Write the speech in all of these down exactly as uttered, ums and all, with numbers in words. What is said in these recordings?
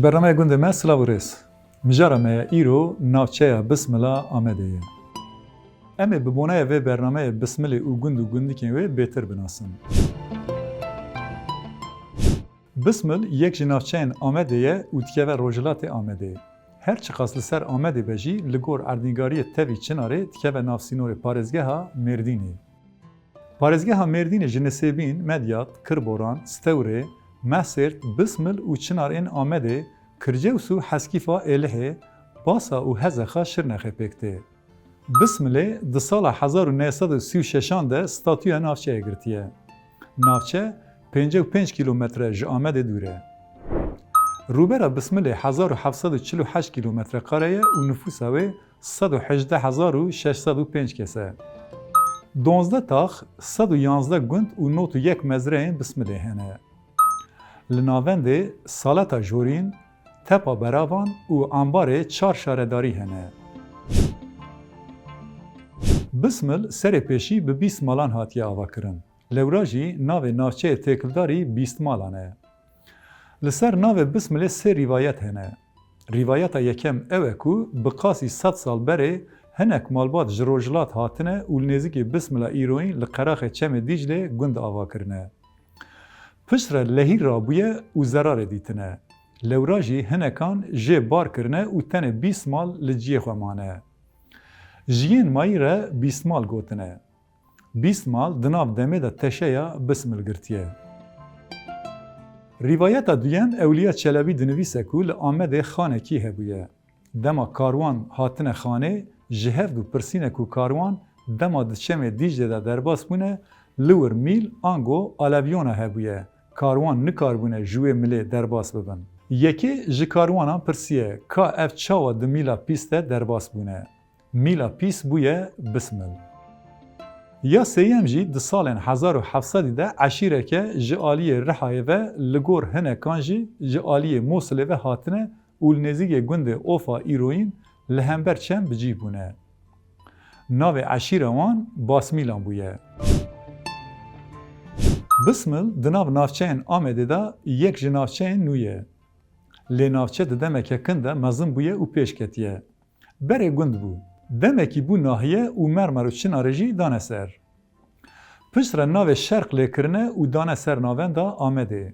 Bernameya gundê me, silav û rêz. Mijara me ya îro navçeya Bismila Amedê ye. Em ê bi bonaya vê bernameyê Bismilê û gund û gundikên wê bêtir binasin. Bismil yek ji navçeyên Amedê ye û dikeve rojhilatê Amedê. Her çiqas li ser Amedê be jî, li gor erdnîgariyê tevî Çinarê dikeve nav sînorê parêzgeha Mêrdînê. Parêzgeha Mêrdînê ji Nisêbîn, Medyat, Kirboran, Stewrê, Mehsêrt, Bismil û Çinar ên Amedê, Kircews û Heskîfa Êlihê, Basa û Hezexa Şirnexê pêk tê. Bismilê di sala hezar û neh sed û sî û şeşan de statûya navçeyê girtiye. Navçe pêncî û pênc kîlometre ji Amedê dûr e. Rûbera Bismilê hezar û heft sed û çil û heşt kîlometre kare ye û nifûsa wê sed û hejdeh hezar û şeş sed û pênc kes e. Donzdeh tax, sed û yanzdeh gund û nod û yek mezreyên Bismilê hene. Li navendê saleta jorîn, tepa beravan û ambarê çar şaredarî hene. Bismil serê pêşî bi bîst malan hatiye avakirin. Lewra jî navê navçeyê têkildarî bîst malan e. Li ser navê Bismilê sê rîvayet hene. Rîvayeta yekem ew e ku bi qasî sed sal berê hinek malbat ji rojhilat hatine û li nêzîkî Bismila îroyîn li qeraxê Çemê Dîclê gund ava kirine. Piştre lehî rabûye û zerarê dîtine. Lewra jî hinekan jê bar kirine û tenê bîst mal li ciyê xwe mane. Ji yên mayî re bîst mal gotine. Bîst mal di nav demê de teşeya Bismil girtiye. Rîvayeta duyem Ewliya Çelebî dinivîse ku li Amedê xanekî hebûye. Dema karwan hatine xanê, ji hev du pirsîne ku karwan dema di Çemê Dîclê de derbas bûne, li wir mîl ango alevyona hebûye, karwan nikaribûne ji wê milê derbas bibin. Yekê ji karwanan pirsiye ka ev çawa di mîla pîs de derbas bûne. Mîla pîs bûye Bismil. Ya sêyem jî di salên hezar û heft sedî de eşîreke ji aliyê Rihayê ve, li gor hinekan jî ji aliyê Mosilê ve hatine û li nêzîkê gundê Ofa îroyîn li hember Çem bi cî bûne. Navê eşîra wan Basmîlan bûye. Bismil di nav navçeyên Amedê de yek ji navçeyên nû ye. Lê navçe di demeke kin de mezin bûye û pêş ketiye. Berê gund bû. Demekî bû nahiye û Mermer û Çinarê jî dane ser. Piştre navê Şerq lê kirine û dane ser navenda Amedê.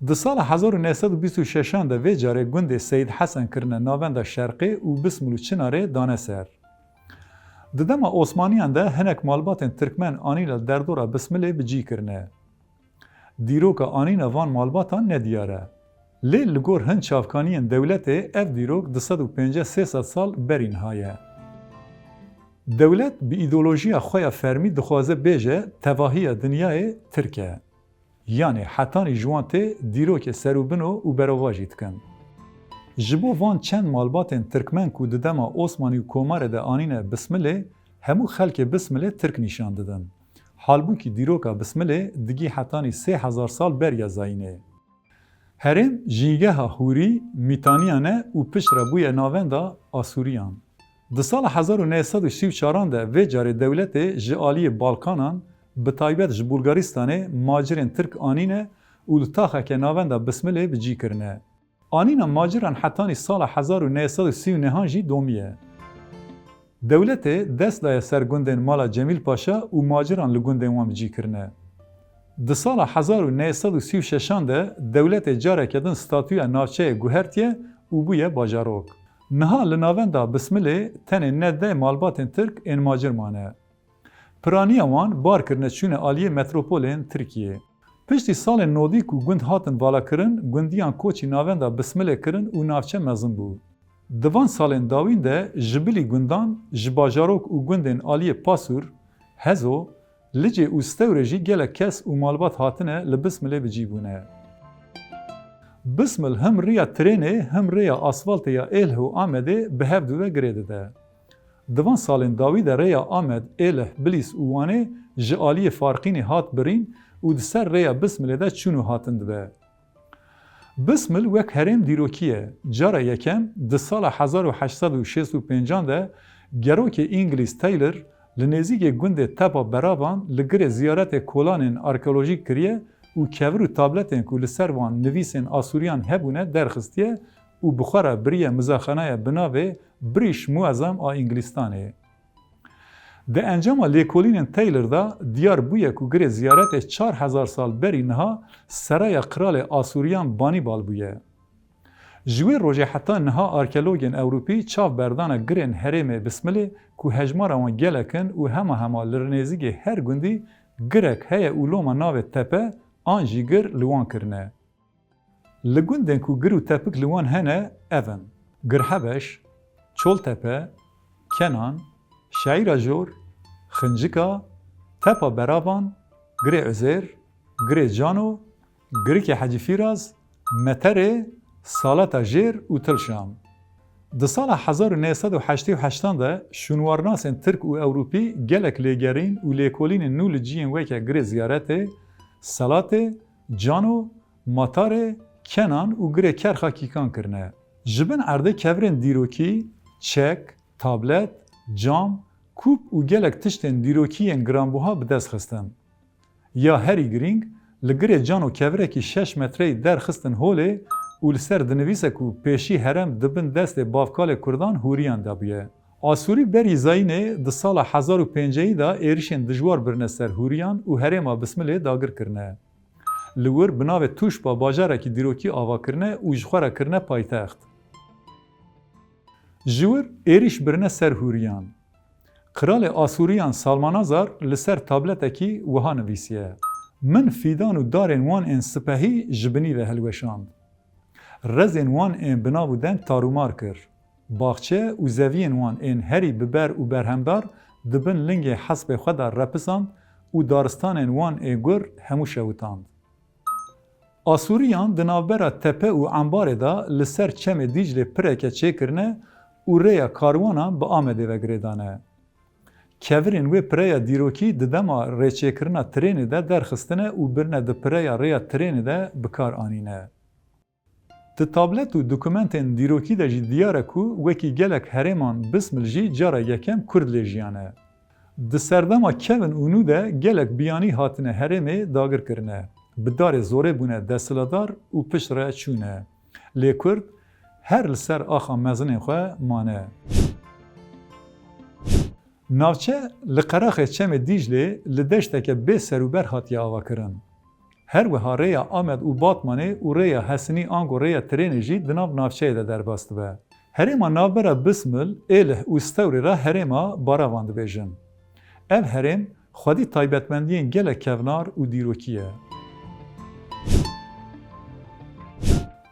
Di sala hezar û neh sed û bîst û şeşan de vê carê gundê Seyîd Hesen kirine navenda Şerqê û Bismil û Çinarê dane ser. Di dema Osmaniyan de hinek malbatên Tirkmen anîne derdora Bismilê bi cî kirine. Dîroka anîna van malbatan nediyar e. Lê li gor hin çavkaniyên dewletê ev dîrok du sed û pêncî sê sed sal berî niha ye. Dewlet bi îdeolojiya xwe ya fermî dixwaze bêje tevahiya dinyayê tirk e. Yanî hetanî ji wan tê dîrokê serûbino û berovajî dikin. Ji bo van çend malbatên tirkmen ku di dema Osmanî û Komarê de anîne Bismilê, hemû xelkê Bismilê tirk nîşan didin. Halbûkî dîroka Bismilê digî hetanî sê hezar sal beriya zayînê. Herêm jîngeha Hûrî, Mîtaniyan e û piştre bûye navenda Asûriyan. Di sala hezar û neh sed û sî û çaran de vê carê dewletê ji aliyê Balkanan, bi taybet ji Bulgaristanê macirên Tirk anîne û li taxeke navenda Bismilê bi cî kirine. Anîna maciran hetanî sala hezar û neh sed û sî û nehan jî domiye. Dewletê dest daye ser gundên mala Cemîl Paşa û maciran li gundên wan bi cî kirine. Di sala hezar û neh sed û sî û şeşan de dewletê careke din statûya navçeyê guhertiye û bûye bajarok. Niha li navenda Bismilê tenê neh deh malbatên Tirk ên macir mane. Piraniya wan bar kirine çûne aliyê metropolên Tirkiyê. Piştî salên nodî ku gund hatin valakirin, gundiyan koçî navenda Bismilê kirin û navçe mezin bû. Di van salên dawîn de ji bilî gundan, ji bajarok û gundên aliyê Pasûr, Hezo, Licê û Stewrê jî gelek kes û malbat hatine li Bismilê bi cî bûne. Bismil him riya trênê, him rêya asfaltê ya Êlih û Amedê bi hev du ve girê dide. Di van salên dawî de rêya Amed, Êlih, Bilîs û Wanê ji aliyê Farqînê hat birîn û di ser rêya Bismilê de çûn û hatin dibe. Bismil wek herêm dîrokî ye. Cara yekem di sala hezar û heşt sed û şêst û pêncan de gerokê Îngilîz Taylor li nêzîkê gundê Tepa Beravan li girê ziyaretê kolanên arkeolojîk kiriye û kevir û tabletên ku li ser wan nivîsên Asûriyan hebûne derxistiye û bi xwe re biriye mizaxanaya bi navê Brîş Muezam a Îngilîstanê. Di encama lêkolînên Taylor de diyar bûye ku girê ziyaretê çar hezar sal berî niha seraya qiralê Asûriyan Banîbal bûye. Ji wê rojê heta niha arkeologên Ewropî çav berdane girên herêmê Bismilê ku hejmara wan gelek in û hema hema li nêzîkê her gundî girek heye û loma navê tepe an jî gir li wan kirine. Li gundên ku gir û tepik li wan hene ev in: Girhebeş, Çoltepe, Kenan, Şeîra Jor, Xincika, Tepa Beravan, Girê Uzêr, Girê Cano, Girikê Hecî Fîraz, Meterê, Salata Jêr û Tilşam. Di sala hezar û neh sed û heştê û heştan de şûnwarnasên Tirk û Ewropî gelek lêgerîn û lêkolînên nû li ciyên weke Girê Ziyaretê, Selatê, Cano, Matarê, Kenan û Girê Kerxa Kîkan kirine. Ji bin erdê kevirên dîrokî, çek, tablet, cam, kûp û gelek tiştên dîrokî yên giranbuha bi dest xistin. Ya herî girîng, li Girê Cano kevirekî şeş metreyî derxistin holê û li ser dinivîse ku pêşî herêm di bin destê bavkalê Kurdan Hûriyan de bûye. Asûrî berî zayînê di sala hezar û pêncehî de êrişên dijwar birine ser Hûriyan û herêma Bismilê dagir kirine. Li wir bi navê Tûşba bajarekî dîrokî ava kirine û ji xwe re kirine paytext. Ji wir êrîş birine ser Hûriyan. Qiralê Asûriyan Salmanazar li ser tabletekî wiha nivîsiye: Min fîdan û darên wan ên sipehî ji binî ve hilweşand. Rezên wan ên bi nav û deng tarûmar kir. Baxçe û zeviyên wan ên herî bi ber û berhemdar di bin lingê hespê xwe de repisand û daristanên wan ê gur hemû şewitand. Asûriyan di navbera tepe û embarê de li ser çemê Dîclê pireke çêkirine û rêya karwanan bi Amedê ve girêdane. Kevirên wê pireya dîrokî di dema rêçêkirina trênê de derxistine û birine di pireya rêya trênê de bi kar anîne. Di tablet û dokumentên dîrokî de jî diyar e ku wekî gelek herêman Bismil jî cara yekem Kurd lê jiyane. Di serdema kevin û nû de gelek biyanî hatine herêmê dagir kirine, bi darê zorê bûne desthilatdar û pişt re çûne. Lê Kurd her li ser axa mezinên xwe mane. Navçe li qeraxê Çemê Dîclê li deşteke bê serûber hatiye avakirin. Her wiha rêya Amed û Batmanê û rêya Hesinî ango rêya trênê jî di nav navçeyê de derbas dibe. Herêma navbera Bismil, Êlih û Stewrê re herêma Baravan dibêjin. Ev herêm xwedî taybetmendiyên gelek kevnar û dîrokî ye.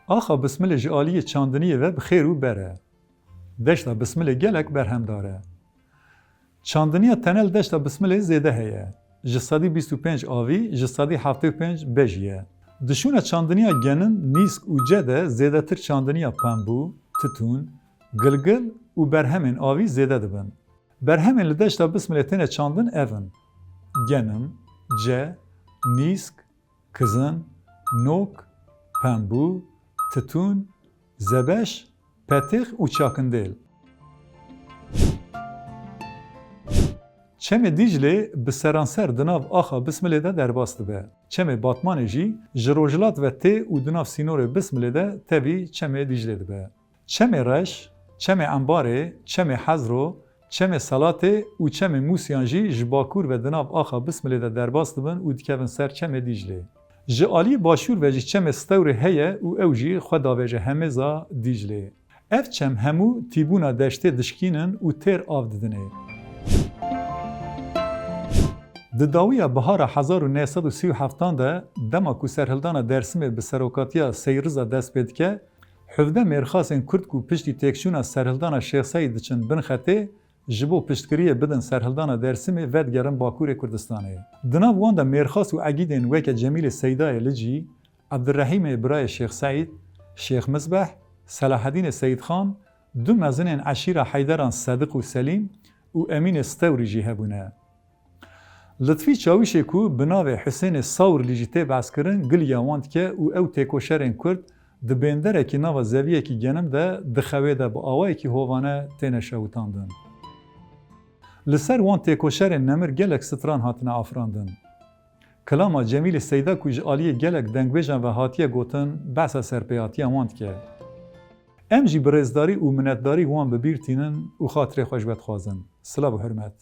Axa Bismilê ji aliyê çandiniyê ve bi xêr û ber e. Deşta Bismilê gelek berhemdar e. Çandiniya tenê li deşta Bismilê zêde heye. Ji sedî bîst û pênc avî, ji sedî heftê û pênc bejî ye. Di şûna çandiniya genim, nîsk û ce de zêdetir çandiniya pembû, titûn, gilgil û berhemên avî zêde dibin. Berhemên li deşta Bismilê têne çandin ev in: genim, ce, nîsk, kizin, nok, pembû, titûn, zebeş, petêx û çakindêl. Çemê Dîclê bi seranser di nav axa Bismilê de derbas dibe. Çemê Batmanê jî ji rojhilat ve tê û di nav sînorê Bismilê de tevî Çemê Dîclê dibe. Çemê Reş, Çemê Embarê, Çemê Hezro, Çemê Selatê û Çemê Mûsiyan jî ji bakur ve di nav axa Bismilê de derbas dibin û dikevin ser Çemê Dîclê. Ji aliyê başûr ve jî Çemê Stewrê heye û ew jî xwe davêje hemêza Dîclê. Ev çem hemû tîbûna deştê dişkînin û têr av didinê. Di dawiya bihara hezar û neh sed û sî û heftan de, dema ku serhildana Dersimê bi serokatiya Sey Riza dest pê dike, hevdeh mêrxasên Kurd ku piştî têkçûna serhildana Şêx Seîd diçin bin xetê, ji bo piştgiriyê bidin serhildana Dersimê vedigerin Bakurê Kurdistanê. Di nav wan de mêrxas û egîdên weke Cemîlê Seydayê Licî, Ebdurehîmê birayê Şêx Seîd, Şêx Mizbeh, Selahedînê Seîdxan, du mezinên eşîra Heyderan Sediq û Selîm û Emînê Stewrî jî hebûne. Litfî Çawîşê ku bi navê Husênê Sawrlî jî tê behskirin, giliya wan dike û ew têkoşerên Kurd di bênderekî nava zeviyekî genim de di xewê de bi awayekî hovane têne şewitandin. Li ser wan têkoşerên nemir gelek stran hatine afirandin. Kilama Cemîlê Seyda ku ji aliyê gelek dengbêjan ve hatiye gotin, behsa serpêhatiya wan dike. Em jî bi rêzdarî û minetdarî wan bi bîr tînin û xatirê xwe ji we dixwazin. Silav û hurmet.